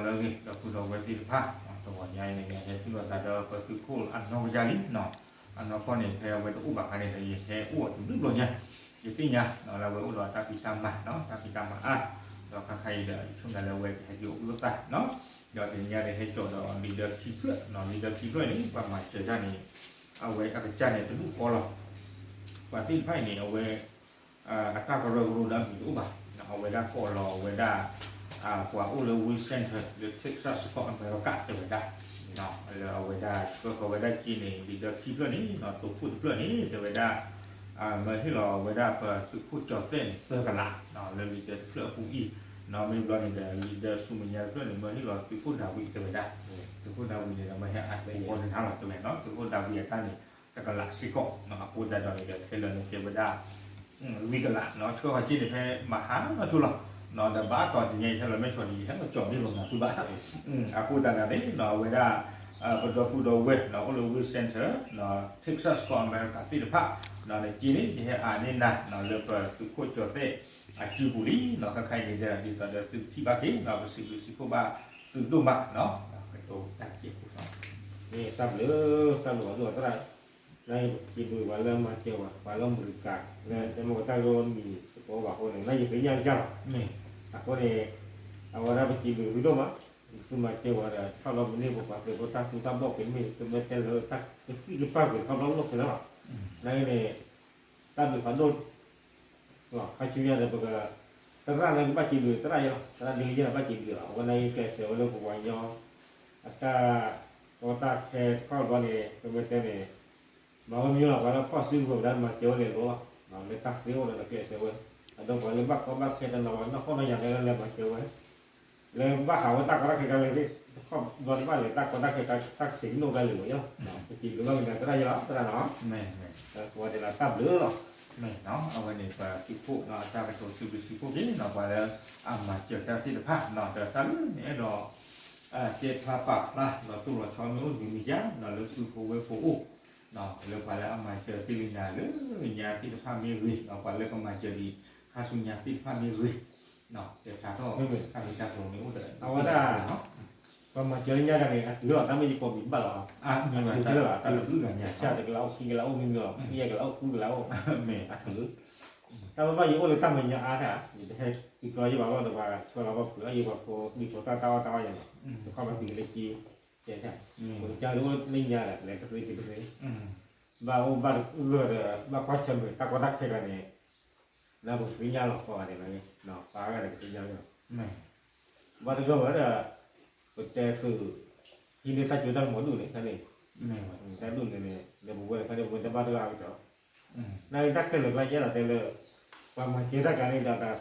လၢအဂ့ၤ ဒီပုၢ်ဒီဝဲၢ်သ့ၣ်တဖၣ်, တဂီၤညါအံၤန့ၣ် ယဟဲထံၣ်လိာ်သးဒီးပသုးခိၣ်အနီၢ်ကစၢ်လံနီၤ. အနီၢ်ကီၢ်န့ၣ် ဖဲအဝဲတအိၣ်ဘၣ်အခါန့ၣ်ဒီး ယဟဲအိၣ်အီၤတဘျုးဘျီညါ, ယသ့ၣ်ညါနီၤ လၢအဝဲအိၣ်ဒီးတၢ်ဖံးတၢ်မၤနီၤ, တၢ်ဖံးတၢ်မၤအါ, ဒီးခါခါအံၤဒီး ယဆိကမိၣ်လၢအဝဲကဟဲက့ၤအိၣ်ဖှိၣ်လိာ်သးနီၤ. ဒီးတနံၤညါဒီးဟဲကၠီၤဒီး leader ခံဖျၢၣ်နီၤ, leader ခံဖျၢၣ်န့ၣ် ပှၤမၤစၢၤတၢ်န့ၣ် အဝဲအကစၢ်န့ၣ်တဒူၣ်ဃီလီၤ. ပှၤသ့ၣ်တဖၣ်အံၤန့ၣ် အဝဲ အတၢ်ကရၢကရိဒီးအမံၤတအိၣ်ဘၣ်, အဝဲဒၣ်ကိးလီၤဝဲဒၣ် ပှၤအိၣ်လၢ Win Center လၢ Texas ကီၢ်အမဲရကၤ တဲဝဲဒၣ်, လၢအဝဲဒၣ်ဆှၢဃီၤဝဲဒၣ်က့န့ၣ် leader ခံဖျၢၣ်န့ၣ် တိၤခိၣ်တဖျၢၣ်န့ၣ် တဲဝဲဒၣ် မၢဟ့ၣ်လီၤဝဲဒၣ်ပသုးခိၣ်ကၠီၤသဲးန့ၣ် သၢကလး လၢ leader တဖျၢၣ်အပူၤအံၤ, မ့ၢ်ဘျီန့ၣ်ဒီး leader ဆူမဲာ်ညါတဖျၢၣ်န့ၣ် မၢဟ့ၣ်လီၤသုးခိၣ်ဒၤဝံးတဲဝဲဒၣ်, သုးခိၣ်ဒၤဝံးန့ၣ်ဒီး မၢဟဲအါတက့ၢ်န့ၣ်လီၤတဲဝဲနီၤ, သုးခိၣ်ဒၤဝံးအတၢ်န့ၣ် တကလးစ့ၢ်ကီး, အဃိသတးဒီးန့ၣ်ဒီး ခဲလၢာ်န့ၣ်ကဲဝဲဒၣ် လွံၢ်ကလးနီၤ, ဆှၢဃီၤက့န့ၣ် ဖဲမဟါနီၤဆိလီၤ, ဒီးဘၣ်တီၤတနံၤအံၤ ဟဲလီၤမဲာ်ဆှးဒ်အံၤ ဟဲလီၤကၠီၤန့ၢ်လီၤနၤသုဘၣ်, အဃိသတးဒီးန့ၣ် အဝဲဒၣ် ပဒီပုၢ်ဒီဝဲၢ် အိၣ်လၢ Win Center Texas ကီၢ်အမဲရကၤသ့ၣ်တဖၣ် ဒီးန့ၣ်က့န့ၣ် ယဟဲအါန့ၢ်နၤ လၢပသုးခိၣ်ကၠီၤသဲးအစုပူၤလံနီၤ, ခါခါအံၤန့ၣ်ဒီး ဒ်သိးဒီးသုကထံၣ်ဘၣ်က့ၤ ပစံးဘျုးစံးဖှိၣ်ဘၣ်သုဒိၣ်မးနီၤ, ကတိၤတၢ်ကဲးဖိသီ တၢ်ဘျုး တၢ်ဘျုးဘၣ်ဒိၣ်သရၣ်, နပစံးဘျုးပှၤလၢမၤစၢၤပှၤ ပှၤလၢမုၢ်ကၤ လၢတဲမ့ၢ်တၢ်ဂ့ၢ်မံၤတကိးဘၣ်အဃိန့ၣ် နယသ့ၣ်ညါကစၢ်လီၤ, အဃိန့ၣ် အဝဲဒၣ်ပစံးဘျုးသုဒိၣ်မး, သုမၤစၢၤဝဲဒီး ထီၣ်လီၤမနုၤပပှၤသုးဖိတၢ်သူတၢ်ဘီၣ်က့ၤမ့ၢ် ကမ့ၢ်တဲလၢတၢ်ကသံၣ်ကပၢ်ကွံာ်ထီၣ်ဘျီလိၣ်ခဲလၢာ်လီၤ, နန့ၣ် တၢ်ဘျုးဖးဒိၣ် ခါဆူညါဒီးပက သရၣ်န့ၣ်ကဘၣ်စံးဘျုးသရၣ်ယဲလီၤ, သရၣ်ဒ်ယဲန့ၣ်ဘၣ်စံးဘျုးလီၤ, အဝဲန့ၣ်ယကျဲးစၢးဝဲလၢပပှၤကညီ အတၢ်ကီတၢ်ခဲတခီဘျီန့ၣ် ပမ့ၢ်တဲန့ၣ် မၤဝဲမ့ၢ်လီၤ ပှၤလၢဖီၣ်စုကဝဲၤဒၣ်မၤစၢၤဝဲလဲၤလိၤလီၤ, လၢတၢ်သ့အိၣ်ဒီးကျဲးစၢးဝဲ, အဒိပှၤလၢဘၣ်ကီဘၣ်ခဲတနီၤဝဲနီၢ်ကီၢ်နီၢ်ယၤန့ၣ်လၢလဲၤမၤစၢၤဝဲ လၢဘၣ်ဟးဝဲတၢ်ကီတၢ်ခဲကလဲၣ်သ့ၣ် တခီဘျီတဘၣ်လဲၤတၢ်ကီတၢ်ခဲတၢ်ဆံးကနိၣ်ကလဲၣ်လီၤ, ပစံးဘျုးဘၣ်မ့ၢ်သရၣ်ယဲလီၤ သရၣ်နီၤ, ပဝဲဒၣ်လၢတၢ်ဘျုးလီၤ, အဝဲန့ၣ်ပသုးခိၣ်နီၤ အတၢ်ကတိၤစံးဘျုးစံးဖှိၣ်က့ၤနီၤ ပှၤလၢအမၤစၢၤတၢ်သ့ၣ်တဖၣ်နီၤ ဒီးတၢ်လၢန့ၣ်အဲၣ်ဒိး တဲဖျါပာ်ဖျါ ဒီးတိၢ်လီၤဆီမ့ၢ်အိၣ်တမံၤမံၤယါနီၤ လၢသုးဖိဝဲၢ်ဖိအိၣ် လၢပှၤလၢအမၤစၢၤသ့ၣ်လၢညါလၢညါသ့ၣ်တဖၣ်မ့ၢ်ဂ့ၤ ဒီးပှၤလၢကမၤစၢၤဒံး ခါဆူညါသ့ၣ်တဖၣ်မ့ၢ်ဂ့ၤ တဲဖျါထီၣ် တၢ်မ့ၢ်တၢ်တီန့ၣ်အိၣ်ဒီး အဝဲဒၣ် ပှၤမၤစၢၤလၢညါတဂၤန့ၣ် အတုၤလီၤ တၢ်မ့ၢ်ယကိးမံၤဘၣ်လီၤ, အတုၤလီၤ တၢ်လၢအုၣ်ဂၤညါ တကလးအိၣ် ခံကလးအိၣ်မ့ၢ်မ့ၢ်လီၤ ယဲၢ်ကလးအိၣ် ဃုကလးအိၣ် မ့ၢ် အတုၤ တၢ်ဘၣ်ဘၣ်ယအိၣ်လၢတၢ်မဲာ်ညါအါတၢ် ယတဟဲသံကျီယဘၣ်ဘၣ်ဒီး ပှၤဆှၢလီၤဘၣ်ဖုးအါယပှၤဖိဒံဖိသၣ်တၢ်အီၣ်တၢ်အီယၤန့ၣ် တခီပှၤသံကလၢက့ ကဲ ပကစၢ်ဒ်အိၣ်လၢညါဒီး လဲၤတသ့တသ့ ဘၣ်အိၣ်ဘၣ်တဂၢၢ်ဒီး ဘၣ်ကွၢ်ဆၢၣ်မဲာ်တၢ်ကီတၢ်ခဲဂၤန့ၣ် လၢပကသ့ၣ်ညါလီၤ ကိးဂၤဒဲးလီၤ ပှၤဂၤဒီးကသ့ၣ်ညါလီၤ ဘၣ်တဂၢၢ်ဝဲဒီး ပတဲသုး ဟံးန့ၢ်တၢ်စိတၢ်ကမီၤဒူၣ်န့ၣ် ခါန့ၣ် တၢ်ဒူၣ်န့ၣ်န့ၣ် လၢပဝဲတခါန့ၣ် ပဝဲတဘၣ်တဂၢၢ်အါကတၢၢ် နတၢ်ခဲလၢာ်ကျါယအဲၣ်ဒိးတဲလၢ ပှၤမၤစၢၤတၢ်ကျါန့ၣ်ဒီးတၢ်သး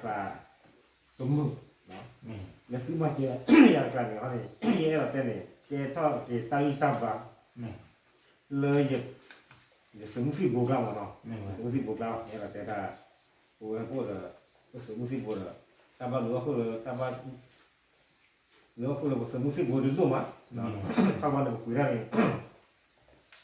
ကမုာ် လၢသုမၤစၢၤယၤတကျါန့ၣ် ယအဲၣ်ဒိးတဲန့ၣ် ကဲထီၣ်က့ၤတၢ်ဂံၢ်တၢ်ဘါ လၢ ယသုးမုၢ်သံၣ်ဘိကျါမးနီၤ သုးမုၢ်သံၣ်ဘိကျါ ယအဲၣ်ဒိးတဲတၢ် ပဝဲပအိၣ်ဒီး ပသုးမုၢ်သံၣ်ဘိဒီး တၢ်ဘၣ်လိာ်အခိၣ်လၢ တၢ်ဘၣ် လၢအခိၣ်လၢပသုးမုၢ်သံၣ်ဘိဒ်ဒိၣ်မး ခီဘၣ်န့ၣ်ပပှ့ၤဒၣ်န့ၣ်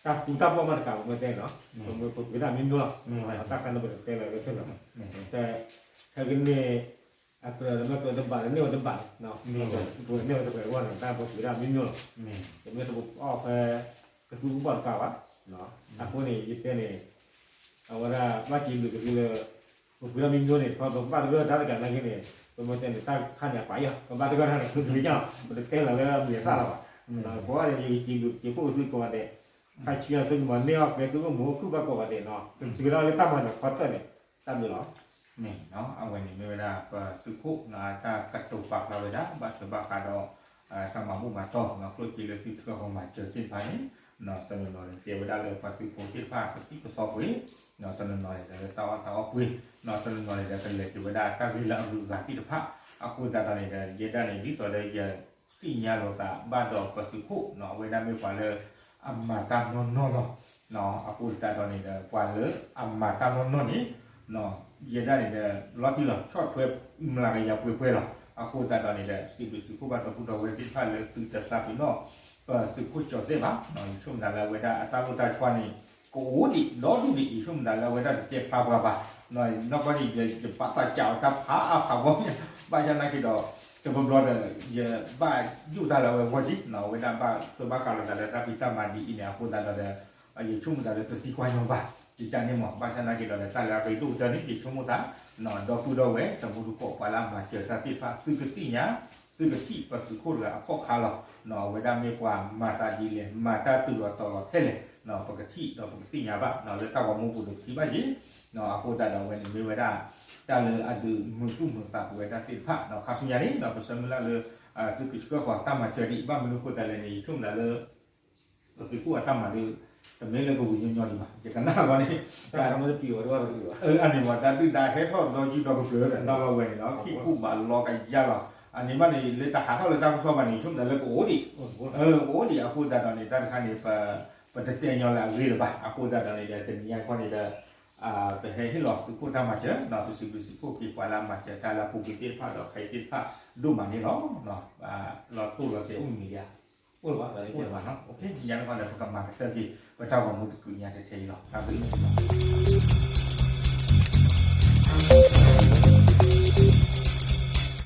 တၢ်သူတၢ်ဘီၣ်မးတကးပမ့ၢ်တဲနီၤ ပပှ့ၤဒၣ်မ့ၢ်မ့ၢ်လီၤ တၢ်ခါန့ၣ်ပတတဲလၢၤဝဲသ့ၣ်လီၤ တဲ ခဲကနံၣ် အကြၢးဒီးမ့ၢ်ကြၢးတဘၣ်န့ၣ် န့ၢ်ဝဲတဘၣ်န့ၣ် ပန့ၢ်ဝဲတဘၣ်ဝဲန့ၣ် တၢ်ပပှ့ၤဒၣ်မ့ၢ်မ့ၢ်လီၤ တမ့ၢ်တပအီၣ်ဖဲ တသူတဘီၣ်တကးဘၣ် အဃိန့ၣ် ယတဲန့ၣ် အဝဲဒၣ်ဘၣ်စံးဘျုးက့ၤသုလၢ ပပှ့ၤဒၣ်မ့ၢ်မ့ၢ်န့ၣ် ပဘၣ်တဂၢၢ်တၢ်တကးနာ်က့န့ၣ် ပမ့ၢ်တဲန့ၣ် တၢ်ခါန့ၣ်အပာ်ယီၤ ပဘၣ်တဂၢၢ်တၢ်န့ၣ် သုတက့ၢ်လီၤ ပတတဲလီၤလၢအမံၤအသၣ်လီၤဘၣ် ပဝဲဒၣ်ယကစံးဘျုးက့ၤဖိကသုကိးဂၤဒဲး ခါဆူညါသုကမၤန့ၢ်အီၣ်ကျဲသုကမိၣ်ခုၣ်ဘၣ်ကိးဂၤဒဲးနီၤ ပစံးဝဲဒၣ်လၢတၢ်မၤန့ၣ်ခီတၢၣ်န့ၣ် တၢ်ဘျုးလီၤ မ့ၢ်အဝဲန့ၣ်မ့ၢ်ဝဲဒၣ် ပသုးခိၣ်နီၤ တၢ်ကတိၤပာ်ဖျါဝဲဒၣ် ဘၣ်ထွဲဘၣ်ဃးဒီး တၢ်မၤဘူၣ်မၤတီၢ်နီၤ ကျိၣ်စ့လၢသုဆှၢဃီၤမၤစၢၤသ့ၣ်တဖၣ်န့ၣ် တနီၤနီၤန့ၣ် တဲဝဲဒၣ်လၢပှၤသုးဖိသ့ၣ်တဖၣ် ကသံၣ်ကသီပှ့ၤ တနီၤနီၤန့ၣ်ဒီး လၢတၢ်အီၣ်တၢ်အီပှ့ၤ တနီၤနီၤန့ၣ်ဒီး ကလဲၤက့ၤဝဲဒၣ်တၢ်ဂ့ၢ်လၢအဂုၤအဂၤသ့ၣ်တဖၣ် အဃိသတးဒီးန့ၣ်ဒီး ယဲဒၣ်န့ၣ် ဒ်သိးဒီးယ သ့ၣ်ညါလိာ်သးဘၣ်ဒီးပသုးခိၣ်နီၤ အဝဲဒၣ်မ့ၢ်ပှၤလၢအမၤတၢ်နီၢ်နီၢ်လီၤ. အဃိသတးဒီးန့ၣ်ဒီး ပှၤလၢအမၤတၢ်နီၢ်နီၢ်န့ၣ် ယဲဒၣ်န့ၣ်ဒီး လီၤတံၢ်လီၤဆီၣ်ထွဲမျးကယၤပှဲၤပှဲၤလီၤ. အဃိသတးဒီးန့ၣ်ဒီး စံးဘျုးစံးဖှိၣ်ဘၣ်ဒီပုၢ်ဒီဝဲၢ်သ့ၣ်တဖၣ်လၢသုတသးပ့ၤနီၣ် ပသုးခိၣ်ကၠီၤသဲးဘၣ်. ယဆိကမိၣ်သးလၢအဝဲဒၣ်အတၢ်လိၣ်တၢ်ဆီန့ၣ် ကအိၣ်ဒံးဒီဒူၣ်ဒံး ယဆိကမိၣ်သးလၢအဝဲဒၣ်တတဲဖျါပှၤဘၣ်. နီၢ်ကီၢ်န့ၣ် ယဘၣ်သးစးအီၤတၢ်ဖးအါဖးဂီၢ်မး ဘၣ်ဆၣ်နာ်က့ဒီး တဘျီဘျီဒီး ယဘၣ်ယိၣ်တၢ်လၢအဝဲဂီၢ်က့ၤနီၤ, အဝဲဒၣ်ဘၣ်ဃၢဘၣ်ဃးလိာ်သးလၢတၢ်ဖံးတၢ်မၤဒ်အံၤန့ၣ် အဃိသတးဒီး ယဆိကမိၣ်သးလၢတသံကွၢ်ညီဘၣ် ကကန့ၣ်မး, ဘၣ်ဆၣ်သနာ်က့ဒီး တၢ်လၢအရ့ဒိၣ်ကတၢၢ်န့ၣ် ယဆိကမိၣ်သး ဒီပုၢ်ဒီဝဲၢ် တံၤသကိးပှၤလၢအမၤစၢၤတၢ်သ့ၣ်တဖၣ် သုကသ့ၣ်ညါ သုကထံၣ်ပသုးခိၣ်တဂၤအခီၣ်ခါလီၤ. အဝဲဒၣ်မ့ၢ်ပှၤမၤသးဒ်လဲၣ် မၤတၢ်တုၤလီၤတီၤလီၤထဲလဲၣ် ပကထံၣ်ဒီးပကသ့ၣ်ညါဘၣ်, လၢတၢ်ဂီၤမူပူၤဒီးပထံၣ်ဘၣ်က့ၤ, အဃိသတးဒီးအဝဲန့ၣ်မ့ၢ်ဝဲဒၣ် တၢ်လၢအဒုးမုာ်သူၣ်မုာ်သးပဝဲဒၣ်သ့ၣ်တဖၣ်, ခါဆူညါန့ၣ် ပဆၢမုၢ်လၢ်လၢ သုကဆှၢဃီၤတၢ်မၤစၢၤဒံး ဘၣ်မနုၤအဃိသတးလဲၣ်န့ၣ် ယဆိကမိၣ်သးလၢ ပသုးခိၣ်အတၢ်မၤဒီး တမ့ၢ်လၢကဝံၤညီညီဒံးဘၣ်, ယကနၣ်အဂီၢ်န့ၣ် အန့ၣ်မး တၢ်ဒုၣ်ဒါဟဲထီၣ်ဒီးယုၢ်ဒီးကပျၢၤဒီး တၢ်လီၢ်ဝဲန့ၣ်လီၤ, ခံခူၣ်ဘၣ်လီၤကယါလီၤ, အန့ၣ်မးန့ၣ် လၢတဟးထီၣ်လၢတၢ်ကစီၣ်ဘၣ်န့ၣ် ယဆိကမိၣ်သးလၢကအိၣ်ဒံး, ကအိၣ်ဒံးအဃိသတးဒီးန့ၣ် တၢ်တခါန့ၣ် ပတတဲညီလၢအဂ့ၤလၢၤဘၣ်, အဃိသတးဒီးန့ၣ်ဒီး တနံၤညါခီန့ၣ်ဒီး ပဟဲဟ့ၣ်လီၤသုးခိၣ်တၢ်မၤစၢၤ ပစံးဘျုးစံးဖှိၣ်က့ၤပှၤလၢအမၤစၢၤတၢ်လၢအပူၤကွံာ်သ့ၣ်တဖၣ်ဒီး ခဲအံၤသ့ၣ်တဖၣ်ဒိၣ်မးန့ၣ်လီၤ. လီၤတိၢ်လီၤတဲာ်အိၣ်မံၤဒံးဧါ, အိၣ်လၢၤဘၣ်, ညါန့ၣ်ခီန့ၣ် ပကမၤကတၢၢ်က့ၤ ပတၢ်ဂီၤမူတကုးညါထဲထဲအံၤလီၤ, တၢ်ဘျုး